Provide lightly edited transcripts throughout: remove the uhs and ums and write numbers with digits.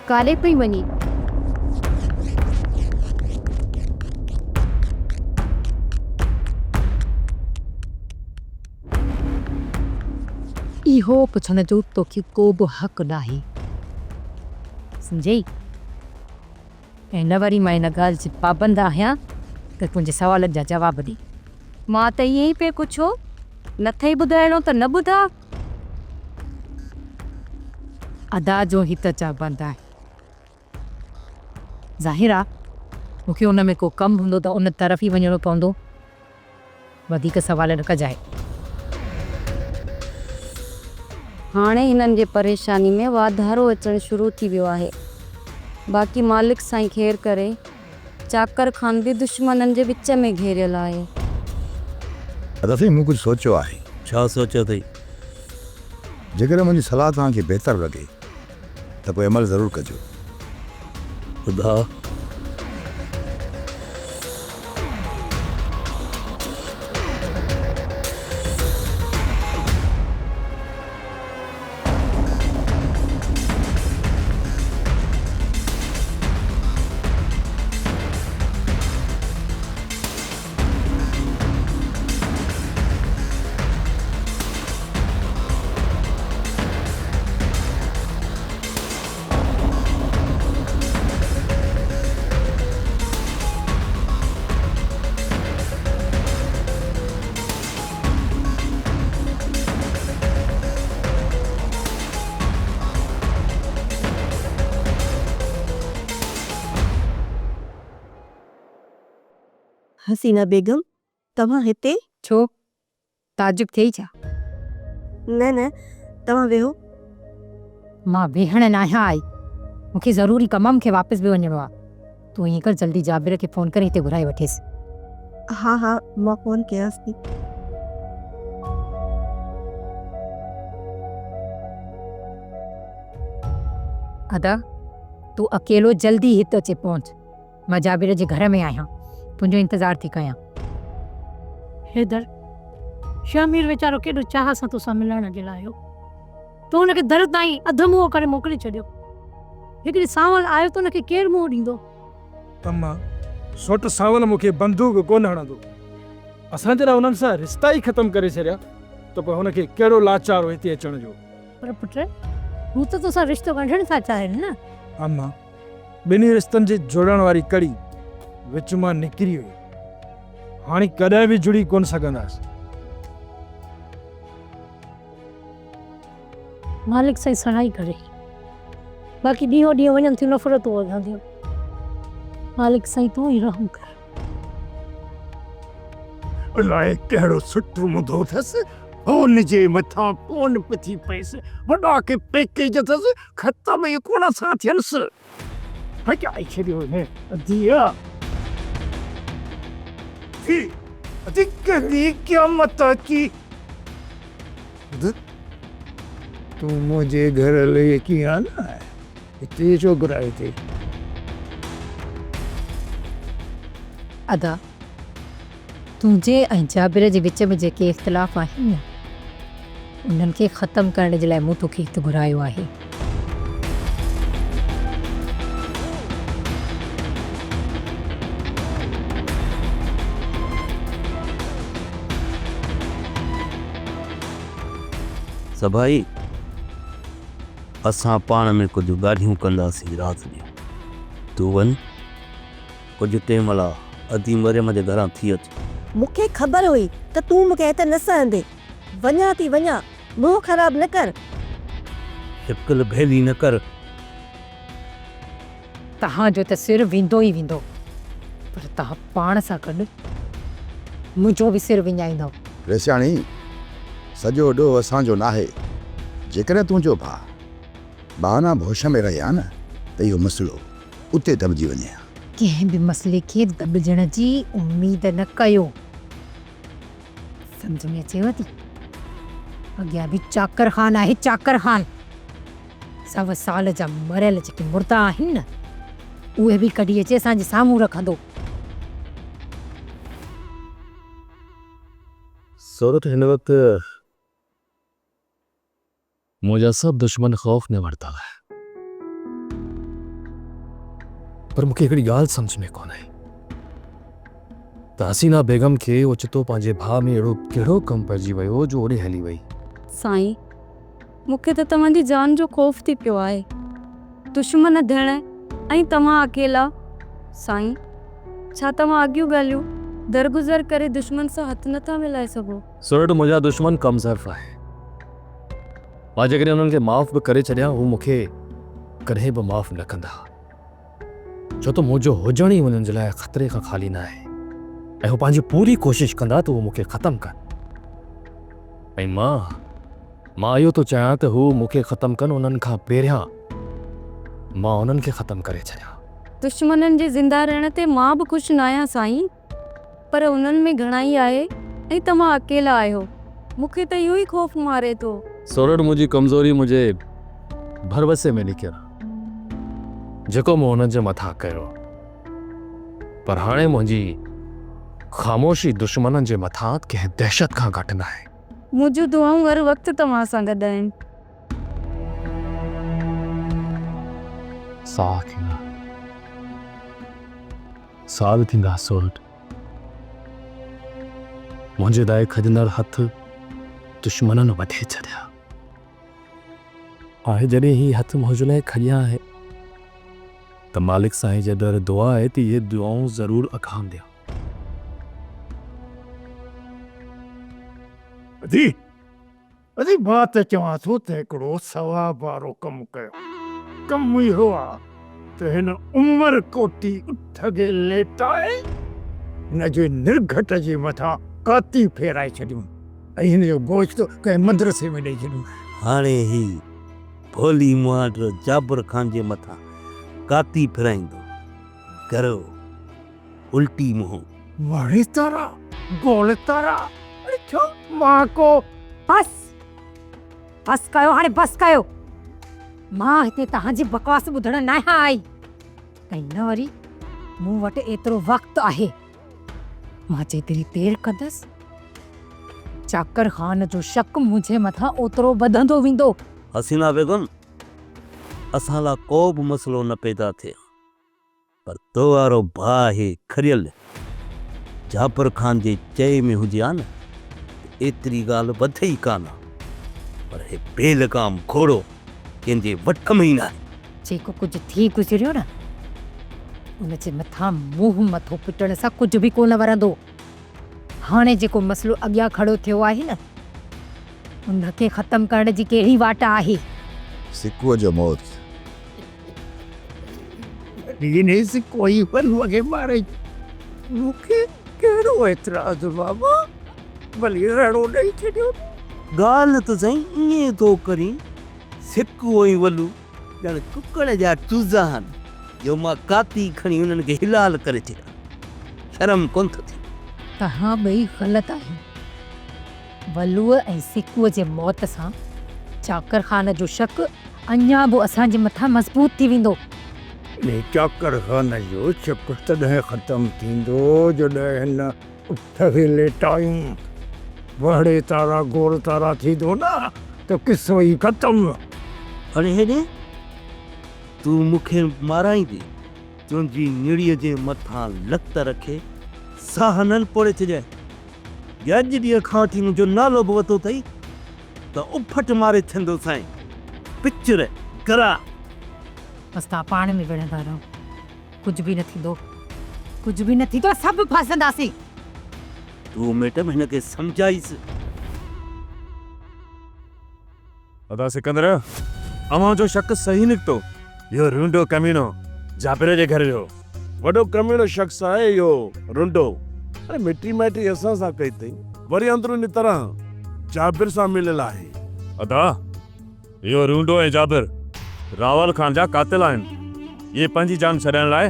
ڪاڏي پئي وڃين؟ اهو پڇڻ جو توکي ڪو به حق ناهي. سمجهئي؟ ۽ نه وري مان ان ڳالهه جي پابند آهيان ته تنهنجي سوالن جا جواب ڏي. مان ته ائين ئي پئي پڇيو. نٿئي ٻڌائڻو ته نه ٻڌاء. ادا جو هي ته چابند آهي. ظاهر آ مون کي ان ۾ ڪو ڪم هوندو ته ان طرف ئي وڃڻو پوندو. وڌيڪ سوال نه ڪجانء. هاڻي هنن جي پريشاني ۾ واڌارو اچڻ شروع ٿي ويو آهي. باقي مالڪ سائين خير ڪري. چاڪر خان به دشمنن جي وچ ۾ گهيريل آهي. ادا سائين مون ڪجهه سوچيو آهي. ڇا سوچيو اٿئي؟ جيڪڏهن منهنجي صلاح توهان کي بهتر لڳي ته پوء عمل ضرور ڪجو. ٻڌاء. حسينه بيگم، توهان هتي؟ ڇو؟ تعجب ٿئي ڇا؟ نه نه، توهان ويهو. مان ويهڻ ناهيان آئي. مون کي ضروري ڪم آ، مون کي واپس به وڃڻو آ. تون ائين ڪر جلدي جابر کي فون ڪري هتي گهرائي وٺيس. ها ها، مان فون ڪيانس ٿي. ادا، تون اڪيلو جلدي هت اچي پهچ. مان جابر جي گهر ۾ آهيان، تنهنجو انتظار ٿي ڪيان. حيدر، شهمير ويچارو ڪيڏو چاهه سان توسان ملڻ جي لاء آيو. تو هن کي در تائين اڌ منهن ڪري موڪلي ڇڏيو. هڪ ڏينهن سانول آيو ته ان کي ڪير منهن ڏيندو؟ اما، سوٽ سانول مون کي بندوق ڪونه هڻندو. اسان جڏهن انهن سان رشتا ئي ختم ڪري ڇڏيا ته پوء هن کي ڪهڙو لاچار هو هتي اچڻ جو. پر پٽ، هو ته توسان رشتو ڳنڍڻ ٿا چاهين نه؟ اما، ٻنهي رشتن جي جوڙڻ واري ڪڙي وچ مان نڪري وئي. هاڻي ڪڏهن به جڙي ڪونه سگهنداسين. مالڪ سائين سڻائي ڪري. باقي ڏينهون ڏينهن وڃن ٿيون نفرتون وڌنديون. مالڪ سائين تون ئي رحم ڪر. الائي ڪهڙو سٽ مڌو اٿس، فون جي مٿان فون پٿي پيس، وڏا ڪي پيڪيج اٿس، ختم ئي ڪونه ٿا ٿينس. ڀڄائي ڇڏيو هن اديء. ٿي ادي ڪهڙي قيامت اچي. ٻڌ، تون منهنجي گهر لئي ڪيئن آندو آهين؟ هتي ڇو گهرايو اٿئي؟ ادا، تنهنجي ۽ جابر جي وچ ۾ جيڪي اختلاف آهن نه، انهن کي ختم ڪرڻ جي لاء مون توکي هت گهرايو آهي. سڀائي، اسان پاڻ ۾ ڪجهه ڳالهيون ڪنداسين رات جو. تون وڃ، ڪجهه ٽيم لاء ادي مريم جي گهران ٿي اچ. مون کي خبر هئي ته تون مون کي هت نه سهندين. وڃان ٿي وڃان، منهن خراب نه ڪر. شڪل ڀيلي نه ڪر. توهان جو ته سر ويندو ئي ويندو، پر توهان پاڻ سان گڏ منهنجو به سر وڃائيندؤ. ريسياڻي، سڄو ڏوهه اسان جو ناهي. جيڪڏهن تنهنجو ڀاء بهانا به هوش ۾ رهي ها نه ته اهو مسئلو اتي دٻجي وڃي ها. ڪنهن به مسئلي کي دٻجڻ جي اميد نه ڪيو. سمجهه ۾ اچيو ٿي؟ اڳيان به چاڪر خان آهي چاڪر خان. سو سال جا مريل جيڪي مردا آهن نه اهي به ڪڍي اچي اسان جي سامهون رکندو. سورٺ هن وقت منهنجا سڀ دشمن خوف ۾ ورتل آهن. پر مون کي هڪڙي ڳالهه سمجهه ۾ ڪونه آئي ته حسينه بيگم کي اوچتو پنهنجي ڀاء ۾ اهڙو ڪهڙو ڪم پئجي ويو جو اوڏي هلي وئي. سائين، مون کي ته توهان جي جان جو خوف ٿي پيو آهي. دشمن ڌڻ ۽ توهان اڪيلا. سائين، ڇا توهان اڳيون ڳالهيون درگذر ڪري دشمن سان هٿ نه ٿا ملائي سگهو؟ سورٺ، منهنجا دشمن ڪم ظرف آهن. مان جيڪڏهن انهن کي معاف به ڪري ڇڏيان، هو مون کي ڪڏهن به معاف نه ڪندا. ڇو ته منهنجو هجڻ ئي انهن جي لاء خطري کان خالي نه آهي ۽ هو پنهنجي پوري ڪوشش ڪندا ته هو مون کي ختم ڪن ۽ مان مان اهو ٿو چاهيان ته هو مون کي ختم ڪن انهن کان پهريان مان انهن کي ختم ڪري ڇڏيان. دشمنن جي زنده رهڻ تي مان به خوش ناهيان سائين پر انهن ۾ گهڻائي آهي ۽ توهان اڪيلا آهيو مون کي ته اهو ئي خوف ماري ٿو. سورٺ منهنجي ڪمزوري منهنجي ڀروسي ۾ لڪيل آ جيڪو مون انهن جي مٿان ڪيو پر هاڻي منهنجي خاموشي دشمنن جي مٿان ڪنهن دهشت کان گهٽ ناهي. منهنجون دعائون هر وقت توهان سان گڏ آهن. ساهه ٿيندا. سال ٿيندا سورٺ. منهنجي لاء کڄندڙ هٿ دشمنن وڍي ڇڏيا. هاڻي جڏهن هي هٿ منهنجي لاء کڄيا آهن ته مالڪ سائين جي در دعا آهي ته اهي دعائون ضرور اگهامديان. ادي! ادي مان ته چوان ٿو ته هڪڙو ثواب وارو ڪم ڪيو. ڪم اهو آ ته هن عمر ڪوٽي اٺ کي ليٽائي هن جي نرگهٽ جي مٿان ڪاتي ڦيرائي ڇڏيون. ۽ هن جو گوشت ڪنهن مدرسي ۾ ڏئي ڇڏيون. هاڻي هي ڀولي مهانڊو جابر خان جي مٿان ڪاتي ڦيرائيندو. گرو الٽي منهن. وڙي تارا گول تارا اڙي ڇو مان ڪو. بس بس ڪيو هاڻي بس ڪيو. مان هتي توهان جي بڪواس ٻڌڻ ناهيان آئي ۽ نه وري مون وٽ ايترو وقت آهي. مان جيتري دير ڪندس، چاڪر خان جو شڪ منهنجي مٿان اوترو وڌندو ويندو. حسينه بيگم، اسان لاء ڪو به مسئلو نه پيدا ٿئي ها، پر تو وارو ڀاء هي کريل جعفر خان جي چئي ۾ هجي ها نه ته ايتري ڳالهه وڌي ئي ڪانه ها، پر هي بي لگام گهوڙو ڪنهن جي وٺ ۾ ئي ناهي. جيڪو ڪجهه ٿي گذريو نه، ان جي مٿان منهن مٿو پٽڻ سان ڪجهه به ڪونه ورندو. هاڻي جيڪو مسئلو اڳيان کڙو ٿيو آهي نه، ان کي ختم ڪرڻ جي ڪهڙي واٽ آهي؟ سڪوء جو موت. انهيء سڪوء ئي ولوء کي ماري. مون کي ڪهڙو اعتراض بابا، ڀلي رڙو ڏئي ڇڏيو. ڳالهه ته سائين ائين ٿو ڪرين، سڪو ۽ ولو ڄڻ ڪڪڙ جا چوزا آهن، جو مان ڪاتي کڻي انهن کي حلال ڪري ڇڏيان. شرم ڪونه ٿو ٿئي. توهان ٻئي غلط آهيو. ولوء ۽ سڪوء جي موت سان چاڪر خان جو شڪ اڃا به اسان جي مٿان مضبوط ٿي ويندو. انهيء چاڪر خان جو شڪ تڏهن ختم ٿيندو، جڏهن هن اٺ کي ليٽايون. وهڙي تارا گول تارا ٿيندو نه ته قصو ئي ختم. اڙي هيڏي، تون مون کي مارائيندين؟ تنهنجي نڙيء جي مٿان لت رکي ساهه نه نپوڙي ڇڏيانء. جي اڄ ڏينهن کان وٺي منهنجو نالو به ورتو اٿئي ته اڦٽ ماري ڇڏيندوسانء. پچر، گرا. بس توهان پاڻ ۾ وڙهندا رهو. ڪجهه به نه ٿيندو. ڪجهه به نه ٿيندو. سڀ ڦاسنداسين. تون ميڊم هن کي سمجهائيس. ادا سڪندر، اوهان جو شڪ صحيح نڪتو. اهو رونڊو ڪميڻو جابر جي گهر ويو. وڏو ڪميڻو شخص آهي اهو رونڊو. اڙي مٽي مائٽي اسان سان ڪئي اٿئي، وري اندروني طرح جابر سان مليل آهي. ادا، اهو رونڊو ۽ جابر راول خان جا قاتل آهن. اهي پنهنجي جان ڇڏائڻ لاء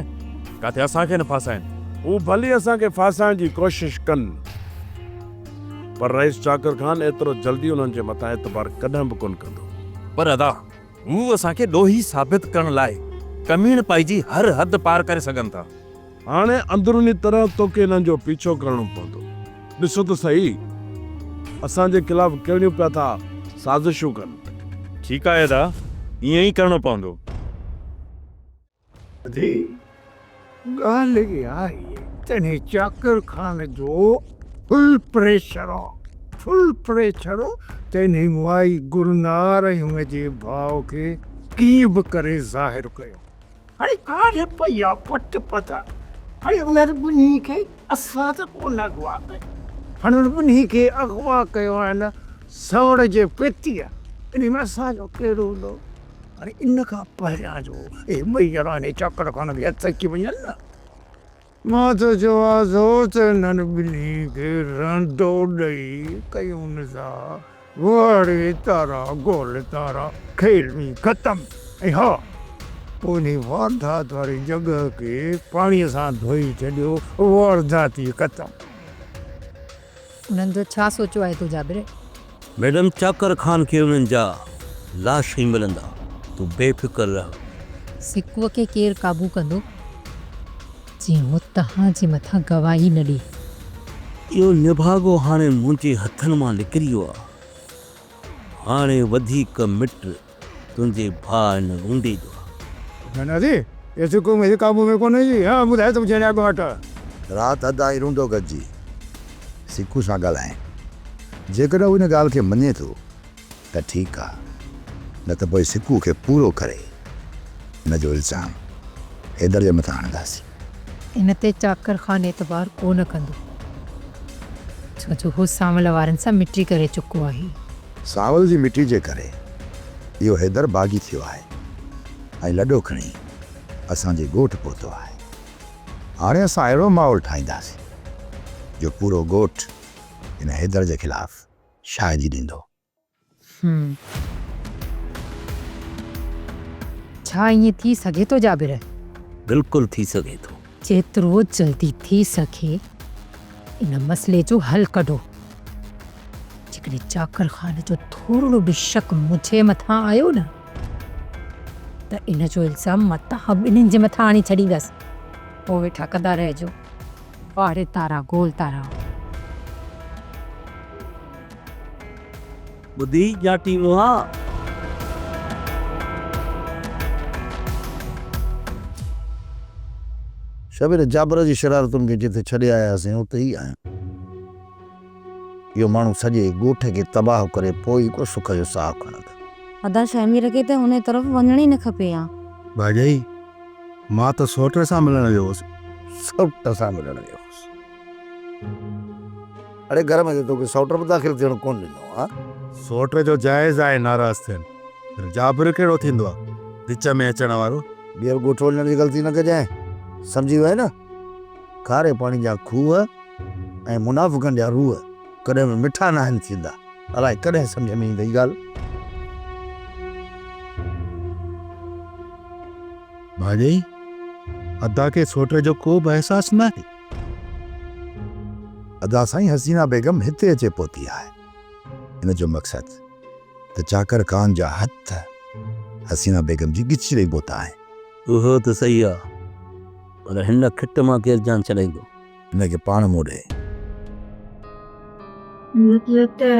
ڪاٿي اسان کي نه ڦاسائين. هو ڀلي اسان کي ڦاسائڻ جي ڪوشش ڪن. پر رئيس چاڪر خان ايترو جلدي انهن جي مٿان اعتبار ڪڏهن به ڪونه ڪندو. پر ادا، هو اسان کي ڏوهي ثابت ڪرڻ لاء ڪميڻپائي جي هر حد پار ڪري سگهن ٿا. هاڻي اندروني طرح توکي انهن جو پيڇو ڪرڻو پوندو. ڏسو ته سهي، اسان جي خلاف ڪهڙيون پيا ٿا سازشون ڪن. ٺيڪ آهي ادا، ائين ئي ڪرڻو پوندو. ادي، ڳالهه اها آهي ته انهي چاڪر خان جو فل پريشر آ، فل پريشر ته انهي مائي گلنار ۽ هن جي ڀاء کي ڪيئن به ڪري ظاهر ڪيو. هاڻي ڪاڏي پئي آ پٽ پتا. هاڻي انهن ٻنهي کي اسان ته ڪونه اغوا ڪيو. هاڻي انهن ٻنهي کي اغوا ڪيو آهي نه سوڙ جي پيتيء. انهي ۾ اسان جو ڪهڙو ڏوهه. هاڻي ان کان پهريان جو اهي ٻئي ڄڻا انهي چاڪر خان کي هٿ اچي وڃن نه. مان ته چوان ٿو ته انهن ٻنهي کي رنڊو ڏئي ڪيون ٿا. واڙي تارا گول تارا کيل ئي ختم ۽ ها پوء انهي واردات واري جڳهه کي پاڻي سان ڌوئي ڇڏيو واردات ئي ختم. انهن جو ڇا سوچيو آهي تو جابر؟ ميڊم چاڪر خان کي انهن جا لاش ئي ملندا تون بي فڪر رهه. سڪوء کي ڪير قابو ڪندو جي هو توهان جي مٿان گواهي نه ڏئي. اهو نڀاڳو هاڻي منهنجي هٿن مان نڪري ويو آ. هاڻي وڌيڪ مٽ تنهنجي ڀاء هن رونڊي جو آ. نانا جي، اهو سڪو منهنجي قابو ۾ ڪونهي جي، ها ٻڌاء ته پڇين اڳواٽ. رات ادا ۽ رونڊو گڏجي سڪو سان ڳالهائين. جيڪڏهن هو ان ڳالهه کي مڃي ٿو ته ٺيڪ آ، نه ته پوء سڪو کي پورو ڪري ان جو الزام حيدر جي مٿان هڻنداسين. ان تي چاڪر خان اعتبار ڪو نه ڪندو، ڇو جو هو سانول وارن سان مٽي ڪري چڪو آهي. سانول جي مٽي جي ڪري اهو حيدر باغي ٿيو آهي ۽ لڏو کڻي اسان جي ڳوٺ پهتو آهي. هاڻي اسان اهڙو ماحول ٺاهينداسين جو پورو ڳوٺ ان حيدر جي خلاف شاهدي ڏيندو. هم. ڇا ائين ٿي سگهي ٿو جابر؟ بلڪل ٿي سگهي ٿو. جيترو جلدي ٿي سگهي ان مسئلي جو حل ڪڍو. جيڪڏهن چاڪر خان جو ٿورڙو به شڪ منهنجي مٿان آيو نه ته ان جو الزام مان توهان ٻنهين جي مٿان آڻي ڇڏيندس. پوء ويٺا ڪندا رهجو. واهه ري تارا گول تارا. ٻڌي ڄاٽي مئا. شبير، جابر جي شرارتن کي جتي ڇڏي آياسين، اتي ئي آهيان. اهو ماڻهو سڄي ڳوٺ کي تباهه ڪري پوء ئي ڪو سک جو ساهه کڻندو. ادا شهمير کي ته انهي طرف وڃڻ ئي نه کپي ها. ڀاڄائي، مان ته سئوٽ سان ملڻ ويو هوس. سئوٽ سان ملڻ ويو هوس. اڙي گهر ۾ ته توکي سئوٽ به داخل ٿيڻ ڪونه ڏنو ها. سئوٽ جو جائز آهي ناراض ٿيڻ، پر جابر ڪهڙو ٿيندو آ وچ ۾ اچڻ وارو. ٻيهر ڳوٺ وڃڻ جي غلطي نه ڪجانء، سمجهي وئين نه؟ کاري پاڻي جا کوهه ۽ منافقن جا روح ڪڏهن به مٺا ناهن ٿيندا. الائي ڪڏهن سمجهه ۾ ايندئي ڳالهه. ڀاڄائي، ادا کي سئوٽ جو ڪو به احساس ناهي. ادا سائين حسينه بيگم هتي اچي پهتي آهي. ان جو مقصد ته چاڪر خان جا هٿ حسينه بيگم جي ڳچي ڏئي پهتا آهن. اهو ته صحيح آ پر هن کٽ مان ڪير جان ڇڏائيندو. هن کي پاڻ موڙي. مطلب ته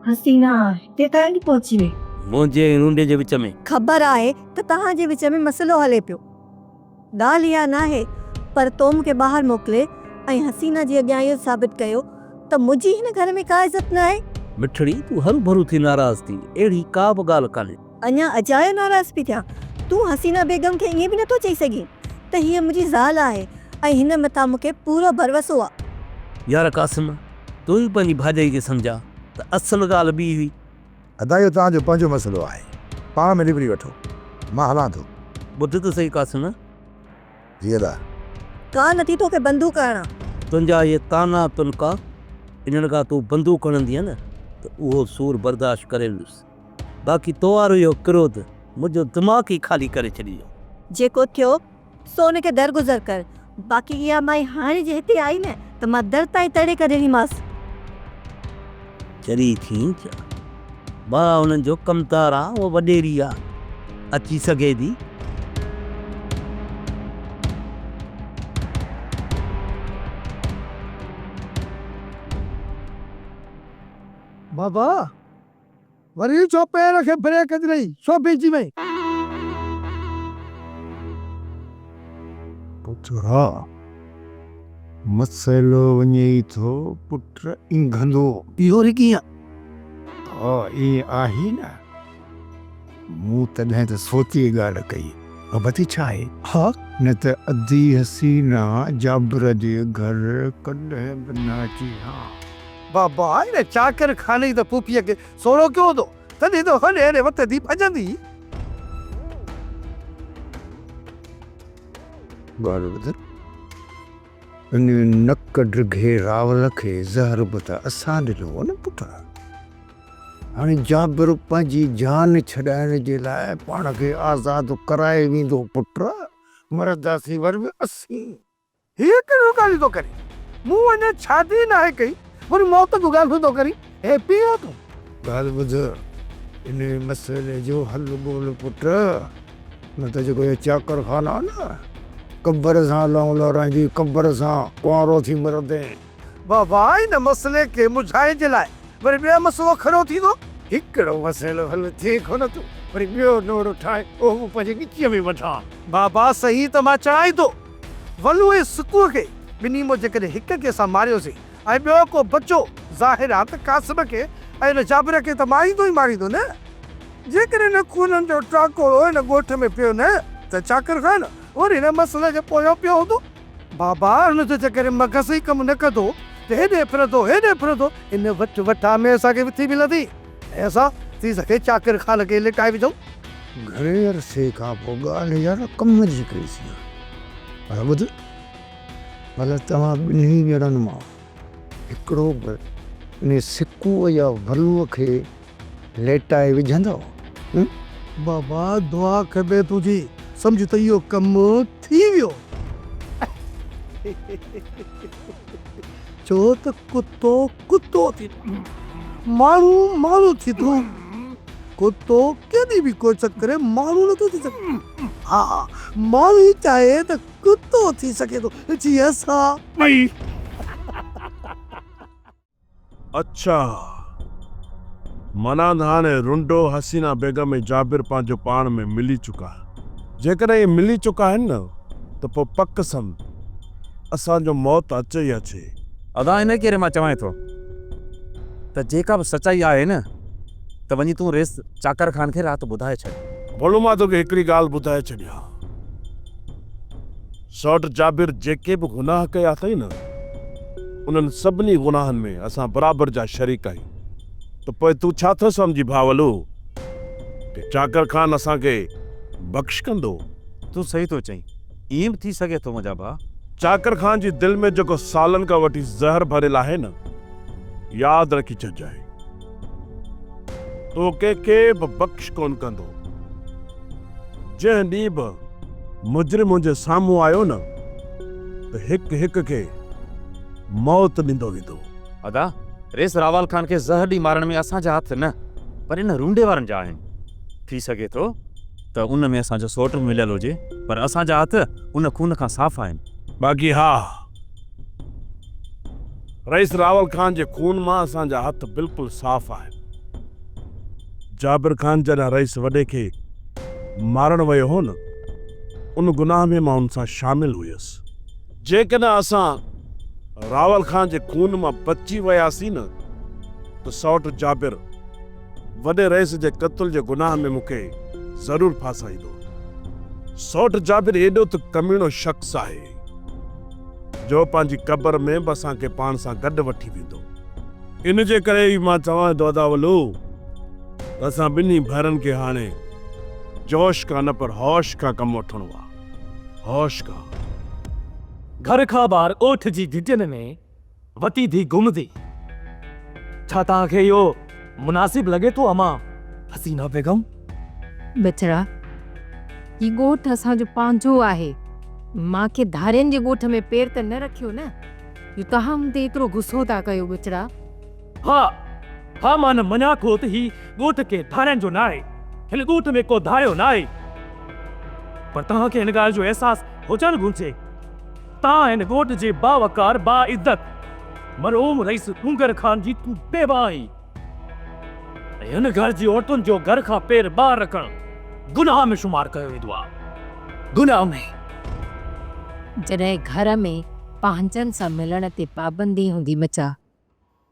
حسينه هتي تائين به پهچي وئي. منهنجي ۽ رونڊي جي وچ ۾. خبر آهي ته توهان جي وچ ۾ مسئلو هلي پيو. ڳالهه اها ناهي پر تو مون کي ٻاهر موڪلي ۽ حسينه جي اڳيان اهو ثابت ڪيو ته منهنجي هن گهر ۾ ڪا عزت ناهي. مٺڙي، تون هروڀرو ٿي ناراض ٿي، اهڙي ڪا به ڳالهه ڪانهي. اڃا اجايو ناراض پئي ٿيان. تون حسينه بيگم کي ائين به نٿو چئي سگهين ته هيء منهنجي زال آهي ۽ هن مٿان مون کي پورو ڀروسو آ. يار قاسم، تون ئي پنهنجي ڀاڄائي کي سمجهاء ته اصل ڳالهه ٻي هئي. ادا اهو توهان جو پنهنجو مسئلو آهي، پاڻ ۾ نبري وٺو، مان هلان ٿو. ٻڌ ته سهي قاسم. جي ادا. ڪا نه ٿي توکي بندوق هڻان. تنهنجا اهي طعنا تنڪا، انهن کان تون بندوق هڻندينء نه ته اهو سور برداشت ڪري ويندس. باقي تو وارو اهو ڪروڌ منهنجو دماغ ئي خالي ڪري ڇڏيندو. جيڪو ٿيو سو ان کي درگذر ڪر، باقي اها مائي هاڻي جي هتي آئي نه ته مان در تان ئي تڙي ڪڍنديمانس. چري ٿين ڇا؟ مان انهن جو ڪمدار آن، هوء وڏيري آ، اچي سگهي ٿي. بابا! وري ڇو پير کي بريڪ ڏنئي، ڇو بيهجي وئين؟ پٽ، مسئلو وڃي ٿو پٽ اينگهندو. اهو وري ڪيئن؟ ها ائين آهي نه. مون تڏهن ته سوچي ڳالهه ڪئي. خبر اٿئي ڇا آهي؟ ها. نه ته ادي حسينه جابر جي گهر ڪڏهن به نه اچي ها. بابا هن چاڪر خان ئي ته پڦيء کي سوڙهو ڪيو هوندو، تڏهن ته هوڏي هيڏي وتندي ڀڄندي. ڳالهه ٻڌ، ان نڪ ڊگهي راول کي زهر به ته اسان ڏنو هو نه پٽ. هاڻي جابر پنهنجي جان ڇڏائڻ جي لاء پاڻ کي آزاد ڪرائي ويندو پٽ، مرنداسين وري به اسين. هيء ڪهڙيون ڳالهيون ٿو ڪرين؟ مون اڃا شادي ئي ناهي ڪئي، وري موت جون ڳالهيون ٿو ڪرين؟ هي پيء تون. ڳالهه ٻڌ، انهيء مسئلي جو حل ڳول پٽ، نه ته جيڪو هي چاڪر خان آ نه، قبر سان لئون لورائيندي، قبر سان ڪنوارو ٿي مرندين. بابا، ان مسئلي کي مجهائڻ جي لاء وري ٻيو مسئلو کڙو ٿيندو. هڪڙو مسئلو حل ٿئي ڪونه ٿو، وري ٻيو نوڙو ٺاهي اهو به پنهنجي ڳچيء ۾ وڌان. بابا، صحيح ته مان چوان ئي ٿو. ولو ۽ سڪوء کي ٻنهي مان جيڪڏهن هڪ کي اسان ماريوسين ۽ ٻيو ڪو بچو، ظاهر آ ته قاسم کي ۽ ان جابر کي ته ماريندو ئي ماريندو نه. جيڪڏهن ان خونن جو ٽاڪوڙو هن ڳوٺ ۾ پيو نه ته چاڪر خان وري هن مسئلي جي پويان پيو هوندو. بابا هن جو جيڪڏهن مغز ئي ڪم نه ڪندو ته هيڏي ڦرندو هيڏي ڦرندو ان وٺ وٺان ۾ اسان کي وٿي ملندي ۽ اسان ٿي سگهي چاڪر خان کي لٽائي وجهون. گهڻي عرصي کان پوء ڳالهه يار ڪم جي ڪئي سين. پر ٻڌ، ڀلا توهان ٻنهي ڄڻن مان هڪڙو به انهي سڪوء يا ولوء کي ليٽائي وجهندؤ؟ هون؟ بابا دعا کپي تنهنجي، سمجهه ته اهو ڪم ٿي ويو. ڇو ته ڪتو ڪتو ٿيندو، ماڻهو ماڻهو ٿيندو. ڪتو ڪيڏي به ڪوشش ڪري ماڻهو نٿو ٿي سگهي. ها ماڻهو ئي چاهي ته ڪتو ٿي سگهي ٿو، جيئن اسان ٻئي. اڇا! معنيٰ ته هاڻي رنڊو، حسينه بيگم ۽ جابر پنهنجو پاڻ ۾ ملي چڪا آهن. جيڪڏهن اهي ملي چڪا آهن نه ته پوء پڪ سمجهه اسان جو موت اچي ئي اچي. ادا انهيء ڪري مان چوانء ٿو ته جيڪا به سچائي آهي نه ته وڃي تون ريس چاڪر خان کي رات ٻڌائي ڇڏ. ڀلو مان توکي هڪڙي ڳالهه ٻڌائي ڇڏيان. سئوٽ جابر جيڪي به گناهه ڪيا اٿئي نه، انهن سڀني گناهن ۾ اسان برابر جا شريڪ آهيون ته پوء تون ڇا ٿو سمجهين ڀاولو ته چاڪر خان اسان کي بخش ڪندو؟ تون صحيح ٿو چئين، ائين به ٿي سگهي ٿو منهنجا ڀاء. چاڪر خان جي دل ۾ جيڪو سالن کان وٺي زهر ڀريل آهي نه، ياد رکي ڇڏجانء، تو ڪنهن کي به بخش ڪونه ڪندو. جنهن ڏينهن به مجرم منهنجي سامهون آيو نه ته هڪ هڪ کي موت ڏيندو ويندو. ادا، ريس راوال خان کي زهر ڏئي مارڻ ۾ اسان جا هٿ نه پر ان رونڊي وارن جا آهن. ٿي سگهي ٿو ته ان ۾ اسان جو سوٽ به مليل هجي پر اسان جا هٿ ان خون کان صاف آهن. باقي ها، رئيس راول خان جي خون مان اسان جا هٿ بلڪل صاف آهن. جابر خان جڏهن رئيس وڏي کي مارڻ ويو هو نه، ان گناهه ۾ مان ان سان شامل هيس. جيڪڏهن اسان راول خان جي خون مان بچي وياسين نه ته سئوٽ جابر وڏي رئيس جي قتل جي گناهه ۾ مون کي ضرور ڦاسائيندو. سئوٽ جابر ايڏو ته ڪميڻو شخص آهي جو پنهنجي قبر ۾ به اسان کي پاڻ سان گڏ وٺي ويندو. ان جي ڪري ئي مان چوان ٿو ادا ولو ته اسان ٻنهي ڀائرن کي هاڻي جوش کان نه پر هوش کان ڪم وٺڻو آ. هوش کان. گهر کان ٻاهر ڳوٺ جي گهٽين ۾ وتي ٿي گهمندي. ڇا توهان کي اهو مناسب لڳي ٿو امان حسينه بيگم؟ ٻچڙا، هي ڳوٺ اسان جو پنهنجو آهي. مان ڪنهن ڌارين جي ڳوٺ ۾ پير ته نه رکيو نه. جو توهان مون تي ايترو غصو ٿا ڪيو ٻچڙا. ها، ها مان مڃان ٿو ته هي ڳوٺ ڪنهن ڌارين جو ناهي. هن ڳوٺ ۾ ڪو ڌاريو ناهي. پر توهان کي هن ڳالهه جو احساس هجڻ گهرجي. توهان هن ڳوٺ جي باوقار، باعزت مرحوم رئيس ڏونگر خان جي تون بيواهه آهين ۽ هن گهر جي عورتن جو گهر کان پير ٻاهر رکڻ گناهه ۾ شمار ڪيو ويندو آهي. گناهه ۾. جڏهن گهر ۾ پنهنجن سان ملڻ تي پابندي هوندي مچا،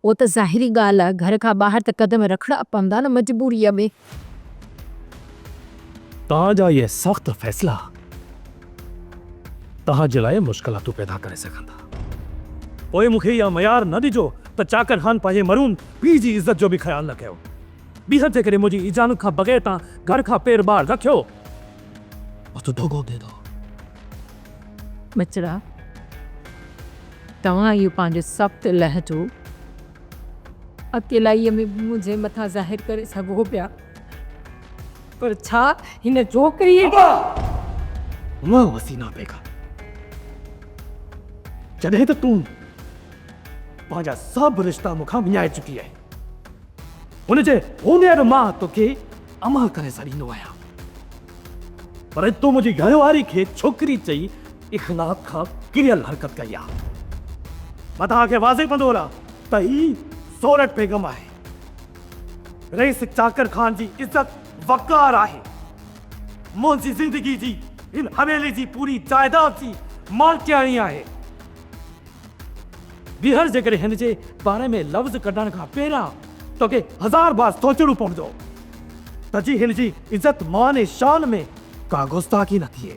اهو ته ظاهري ڳالهه آ گهر کان ٻاهر ته قدم رکڻا پوندا نه مجبوريء ۾. توهان جا اهي سخت فيصلا توهان جي لاء مشڪلاتون پيدا ڪري سگهن ٿا. پوء مون کي اها ميار نه ڏجو ته چاڪر خان پنهنجي مرحوم پيء جي عزت جو به خيال نه ڪيو. ٻيهر جيڪڏهن منهنجي اجازت کان بغير توهان گهر کان پير ٻاهر رکيو ته ڌوڪو ٿيندو. ٻچڙا، توهان اهو پنهنجو سخت لهجو اڪيلائيء ۾ به منهنجي مٿان ظاهر ڪري سگهو پيا، پر ڇا هن ڇوڪريء. ابا! واهه حسينه بيگم، جڏهن ته تون پنهنجا سڀ رشتا مون کان وڃائي چڪي آهين. هن جي هوندي به مان توکي امان ڪري سڏيندو آهيان. پر تو منهنجي گهر واري کي ڇوڪري چئي اخلاق کان ڪريل حرڪت ڪئي آهي. مان توهان کي واضح ڪندو هلان ته هي سورٺ بيگم آهي. رئيس چاڪر خان جي عزت وقار آهي. منهنجي زندگي جي هن حويلي جي پوري جائيداد جي مالڪياڻي آهي. ٻيهر جيڪڏهن هن جي باري ۾ لفظ ڪڍڻ کان پهريان توکي هزار بار سوچڻو پوندو ته جي هن جي عزت، مان ۽ شان ۾ ڪا گستاخي نه ٿئي،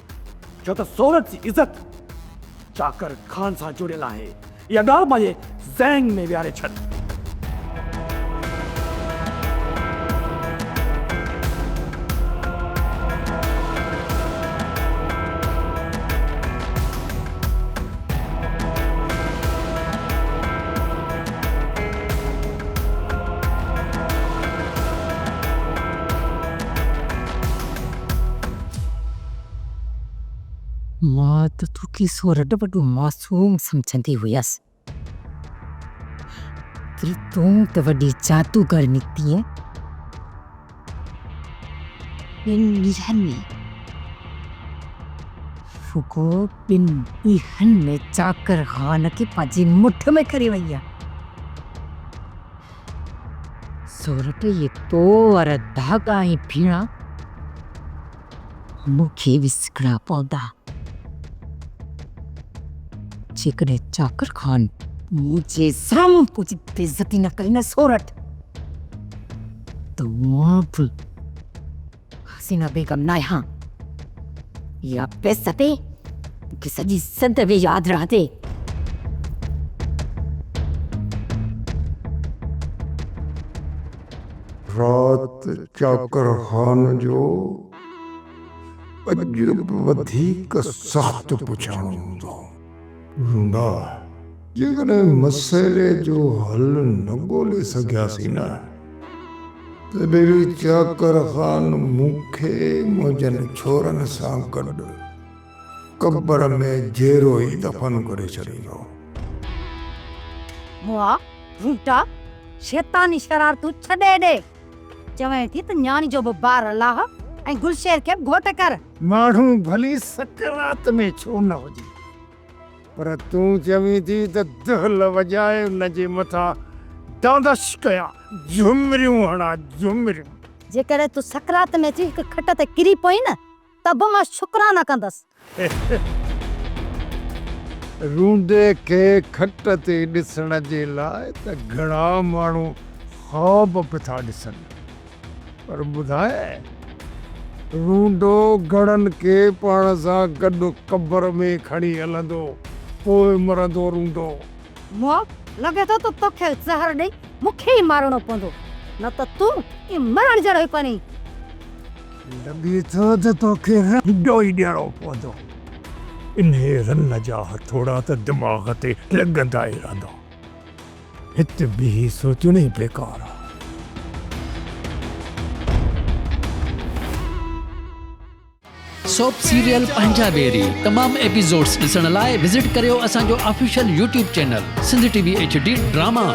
ڇو ته سورٺ جي عزت چاڪر خان سان جڙيل آهي. اها ڳالهه پنهنجي ذهن ۾ ويهاري ڇڏ. مان ته توکي سورٺ وڏو معصوم سمجهندي هيس. پر تون ته وڏي جادوگر نڪتينء. ٻن ڏينهن ۾، رڳو ٻن ڏينهن ۾ چاڪر خان کي پنهنجي مٺ ۾ ڪري وئي آهي. سورٺ اهي تو وارا ڌاڳا ۽ ڦيڻا مون کي به سکڻا پوندا. جيڪڏهن چاڪر خان منهنجي سامهون تنهنجي بيعزتي نه ڪئي نه سورٺ ته مان به حسينه بيگم ناهيان. اها بيعزتي مون کي سڄي زندگي ياد رهندي. رات چاڪر خان جو اڄ به وڌيڪ سخت پڇاڻو هوندو. رونڊا، جيڪڏهن مسئلي جو حل نه ڳولي سگهياسين نه ته ٻيلي چاڪر خان مون کي منهنجن ڇورن سان گڏ قبر ۾ جيئرو ئي دفن ڪري ڇڏيندو. مئا، رونٽا، شيطاني شرارتون ڇڏي ڏي. چوين ٿي ته نياڻي جو به بار لاهه ۽ گلشير کي به گهوٽ ڪر. ماڻهو ڀلي سڪرات ۾ ڇو نه هجي، پر تون چوين ٿي ته دهل وڄائي ان جي مٿان ڊانس ڪيان، جهمريون هڻان، جهمريون. جيڪڏهن تون سڪرات ۾ اچي هڪ کٽ تي ڪري پوين نه ته به مان شڪرانا ڪندس. رونڊي کي کٽ تي ڏسڻ جي لاء ته گهڻا ماڻهو خواب به ٿا ڏسن، پر ٻڌاء رونڊو گهڻن کي پاڻ سان گڏ قبر ۾ کڻي هلندو، پوء مرندو رونڊو. مئا، لڳي ٿو ته توکي زهر ڏئي مون کي ئي مارڻو پوندو، نه ته تون ائين مرڻ جهڙو ئي ڪونهين. لڳي ٿو ته توکي رنڊو ئي ڏيڻو پوندو. انهيء رن جا هٿوڙا ته دماغ تي لڳندا ئي رهندا. هت بيهي سوچڻ ئي بيڪار آ. سوپ سيريل پنهنجا ويري تمام ايپيسوڊس ڏسڻ لاء وزٽ ڪريو اسان جو official YouTube channel Sindh T V H D drama.